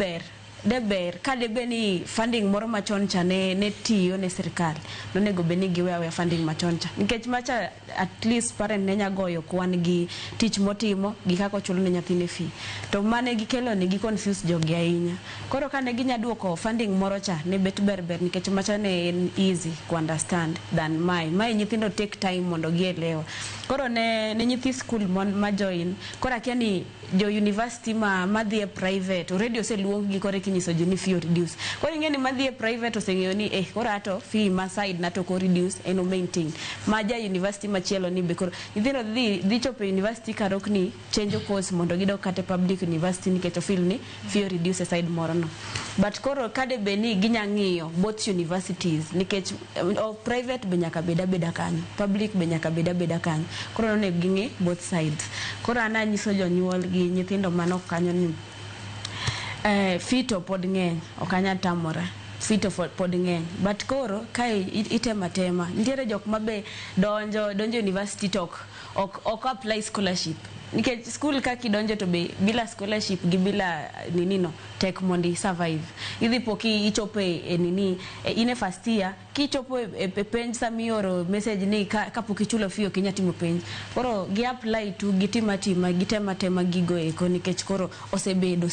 ber ka debe ni funding moro machon cha ne tiyo ne sirikal nonego bed ni giwe aweya funding machon cha nikech macha at least parent ne nya goyo kwan gi tich motimo gi kaka ochulo ne nyathine fee to mane gikelo ni gi confuse jogi ahinya. Koro kane ginya duoko funding moro cha ne bet ber ber nikech macha ne en easy ku understand than mae nyithindo take time mondo gielewa. Koro ne nyithi skul ma join koro akia ni jo university ma madhi e private already oseluong gi koro kinyiso ji ni fee o reduce. Koro ing'e ni madhi e private oseng'eyo ni koro ato fee ma side na to ok o reduce en o maintain ma ja university machielo ni be koro nyithindo dhi chopo e university karok ni change course mondo gidok kata e public university nikech o feel ni fee o reduce e side moro no. But koro kade bed ni ginya ng'iyo both universities nikech private be nyaka bed abeda kanyo public be nyaka bed abeda kanyo koro nonego ging'i both sides. Koro an anyiso jonyuol gi nyithindo manok kanyo ni fee to pod ng'eny ok anyal tamora fee to pod ng'eny but koro kae itemo atema nitiere jok ma be donjo university to ok Ok apply scholarship nikech skul kaka idonjo to be bila scholarship gi bila nini no tek mondo i survive. Idhi po ki ichopo e nini e, in e first year, kichopo e penj samioro message ni kapok ichulo fee ok inyal timo penj. Koro gi apply tu, gitim atima, gitem atema gigo eko nikech koro osebedo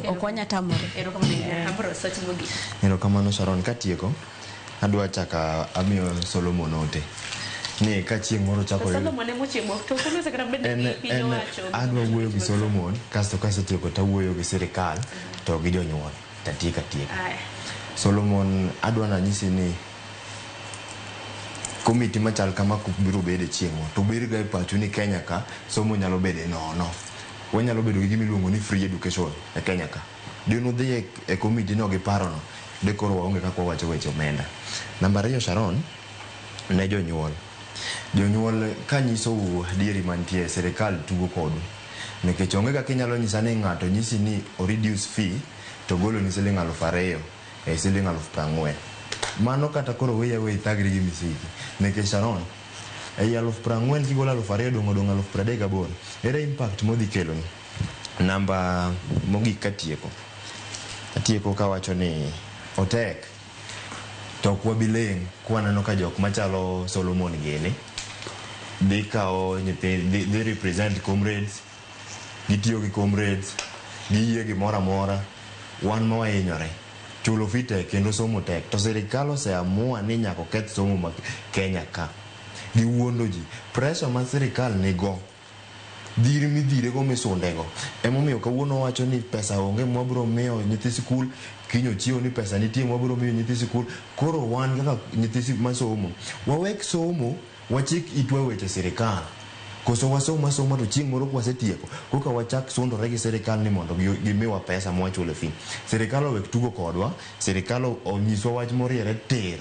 ok wanya tamore. Erokamano ahinya. Ambrose, wach mogik. Erokamano, Sharon. Katieko, adwa chaka amiyo Solomon ote ni ka chieng' moro To chako Solomon emochiemo to ok kata bed en, ni piny en owacho. Adwa wuoyo gi Solomon, kasto kasetieko tawuoyo gi sirikal to gi jonyuol tatieko atieka. Aya. Solomon, adwa nanyisi ni komiti machal kama biro bede chieng' moro to bed ga e pachu ni Kenya ka somo nyalo bede nono. Wanyalo bedo gi gima iluongo ni free education e Kenya ka. Dine udhi e komiti no gi parono, de koro waonge kaka wawacho weche omenda. Namba 2, Sharon, ne jonyuol. Jonyuol, kanyisou adieri mantie, sirikal tugo kodu. Nikech onge kaka inyalo nyisa ni ng'ato nyisi ni o reduce fee to goloni siling 2000 e siling 40,000. Mano kata koro weyi aweya ithagri gi misiki. Nikech Sharon, ei 40,000 kigolo 2000 dong' odong' 38,000. Ere impact modhi keloni? Namba mogik katieko. Atieko kawacho ni otek to ok wabi ling' kwaneno ka jok machalo Solomon gini dhi kawo nyithi dhi represent comrades, gitiyo gi comrades, giyie gimoro amora. Wan ma wahinyore chulo fee tek kendo somo tek, to sirikal oseamua ni nyaka oketh somo ma Kenya ka. Giwuondo ji. Pressure ma sirikal nigo, dhir midhirego, misundego, emomiyo kawuono wacho ni pesa onge mwabiro miyo nyithi sikul, kiny ochiewo ni pesa nitie mwabiro miyo nyithi sikul. Koro wan kaka nyithi masomo, wawek somo, wachik itwa e weche sirikal, koso wasom asoma to chieng' moro kwasetieko koka wachak sundore gi sirikal ni mondo gimiwa pesa mwachule fee. Sirikal owek tugo kodwa. Sirikal onyiswa wach moriere tir.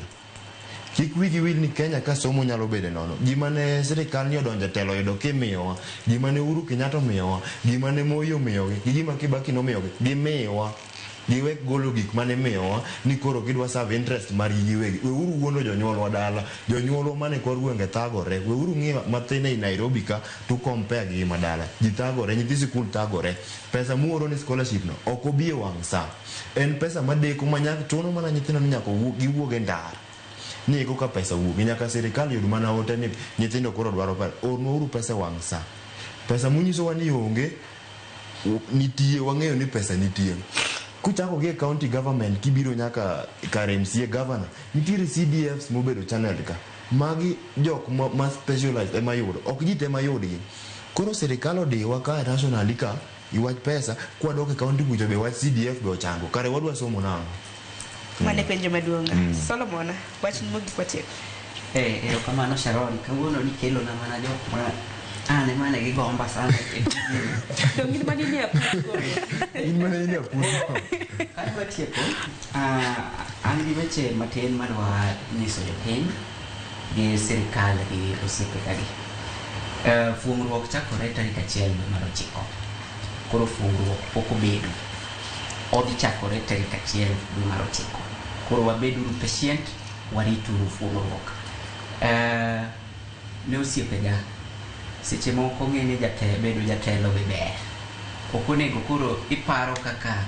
Kik wigi wil ni Kenya ka somo nyalo bedo nono. Gima ne sirikal ni odonjo e telo oyudo kimiyowa, gima ne Uhuru Kenyatta omiyowa, gima ne Moi omiyogi, gi gima Kibaki nomiyogi, gimiyowa. Giwek golo gik mane miyowa ni koro gidwa serve interest margi giwegi. Weuru wuondo jonyuolwa dala. Jonyuolwa mane kor gwenge thagore. Weuru ng'iyo mathin ei Nairobi ka to compare gi ma dala. Ji thagore, nyithi sikul thagore. Pesa muoro ni scholarship no ok obi e wang' sa. En pesa madeko ma nyaka chuno mana nyithindo ni nyaka giwuog e ndara ni koka pesa wuogi. Nyaka sirikal yud mana ote ni nyithindo koro dwaro pesa. Ornwauru pesa e wang' sa. Pesa munyisowa ni onge nitie, wang'eyo ni pesa nitie. Kuchako gi e county government kibiro nyaka kar MCA, governor, nitiere CDFs mobedo channeled ka. Magi jok ma specialized ema yudo, ok ji te mayudgi. Koro sirikal odiwa ka nationally ka iwach pesa, kwadok e county kucho be wach CDF be ochango. Kare wadwa somo nang'o? Mano e penjo maduong'. Solomon, wach mogik watieko. Erokamano Sharon, kawuono nikelona mana jok ma an ema ne gigomba sana e tijni. Dong' in mani nie apudho. In mana in e apudho. Kadwa tieko, an gi weche matin madwa nyiso jopiny gi sirikal gi osiepe kagi. Fuong'ruok chakore tarik 1 dwe mar 9. Koro fuong'ruok pok obedo. Odhi chakore tarik 1 dwe mar 9. Koro wabeduru patient, warituru fuong'ruok. Ne osiepega, seche moko ng'e ni bedo jatelo be ber. Ok onego koro iparo kaka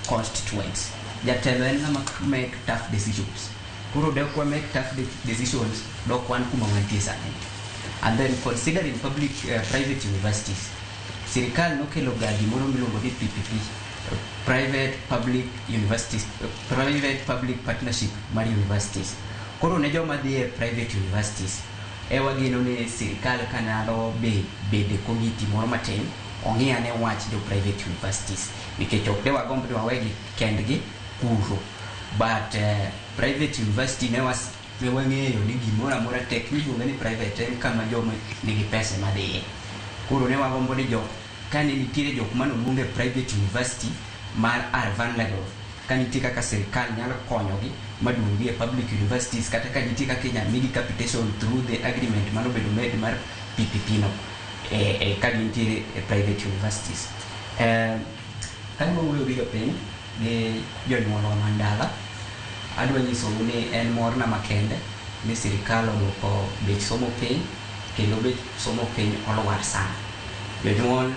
constituents. Jatelo en ng'ama make tough decisions. Koro dok wa make tough decisions, dok wan kuma wantie sani. And then considering public, private universities, sirikal nokelo ga gimoro miluongo ni PPP, private public universities, private public partnership mar universities. Koro ne joma dhi e private universities, e wageno ni sirikal kanyalo be bede komiti moro matin ong'i ane wach jo private universities, nikech ok de wagomb ni wawegi kendgi kuro, but private university ne wang'eyo ni gimoro amora tek miluonge ni private en kama joma nigi pesa ema dhiye. Koro ne wagombo ni jok kane nitiere jok manoluong e private university mar are vulnerable, ka nitie kaka sirikal nyalo konyogi maduogi e public universities, kata ka nitie kaka inyalo migi capitation through the agreement manobedo made mar PPP no ka gintiere e private universities. Kadwa wuoyo gi jopiny gi jonyuolwa man dala, adwa nyisou ni en morna makende ni sirikal oduoko bech somo piny. Kendo Kendo bech somo piny olwar sana. Jonyuol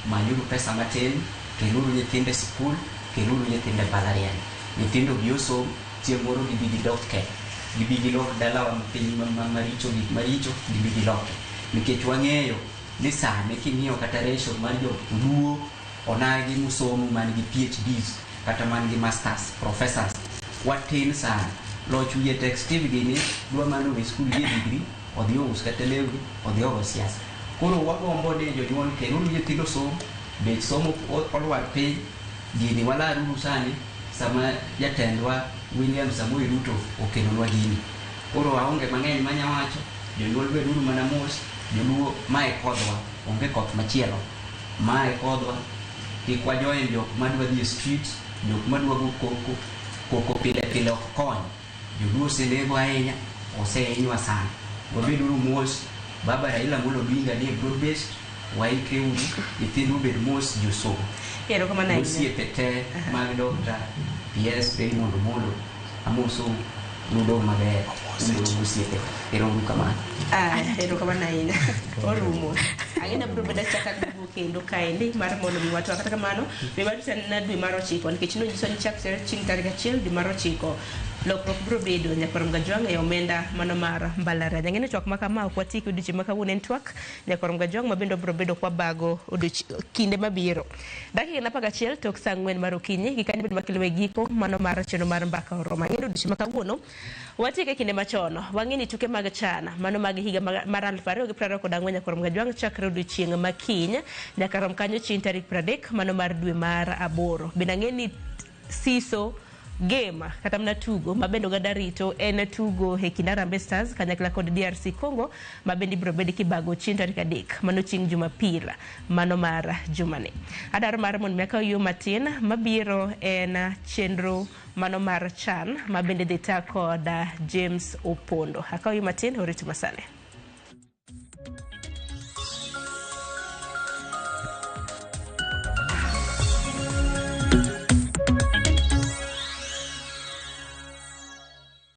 manyuru pesa matin, keluru nyithindo e sikul, keluru nyithindo e mbalariany. Nyithindo bi osom, chieng' moro gibi gidok ke. Gibi gilok dalawa piny maricho gik maricho gibi giloke. Nikech wang'eyo ni sani king'iyo kata ratio mar joluo onagi mosomo man gi PhDs kata man gi masters, professors, watin sana. Loch wiye tek Steve gini dwa mana owe skul gi degree, odhi ous kata lewni, odhi ogo siasa. Koro wagombo ni jonyuol keluru nyithindo som, bech somo olwar piny, gini walaruru sani sama jatendwa William Samoei Ruto okelonwa gini. Koro aonge mang'eny manya wacho, jonyuol beduru mana mos, joluo mae kodhwa, onge koth machielo. Mae kodhwa, kik wajoin jok madwa dhi e street, jok madwa go koko, koko pile pile ok kony. Joluo osenego ahinya, osehinywa sana. Wabeduru mos, Baba Raila Amolo Odinga nie broad based, waikre uru, nyithindu obed mos, ji osom. Erokamano ahinya. Osiepe te mag Dr. PS Raymond Omolo, amosou nudong maber, un osiepe. Ero uru kamano. Ah, erokamano ahinya. Orumo. Ang'e ni abiro bedo achaka duogo kendo kaendi mar mondo mi watwa. Kata kamano, be warito anena dwe mar ochiko nikech nonyiso ni chak chieng' tarik 1 dwe mar 9 lokruok biro bedo nyakwar Mgajwang' e omenda mano mar mbalariany. Ang'e ni twak ma kama ok watieki odiochieng' ma kawuono en twak nyakwar Mgajwang' ma bende wabiro bedo kwabago kinde mabiro. Dakika en 11 tok saa 4 mar okinyi gi kanyo bende makelo e giko mano mar chenro mar mbaka oromo. Ang'e ni odiochieng' ma kawuono watieke kinde machon. Wang'e ni tuke mag CHAN mano mag higa mar 2024 nyakwar Mgajwang' chakre odiochieng' ma kiny nyaka rom kanyo chieng' tarik 30 mano mar dwe mar 8. Bende ang'e ni siso game kata mana tugo ma bende oganda rito en tugo e kind Harambee Stars kanyakla kod DRC Congo ma bende ibiro bed kibago chieng' tarik 3 mano chieng' Jumapil mano mar jumani. Adwaro mar mondo mi akaw yo matin mabiro en chenro mano mar CHAN ma bende dhi ta kod James Opondo. Akaw yo matin orit masani.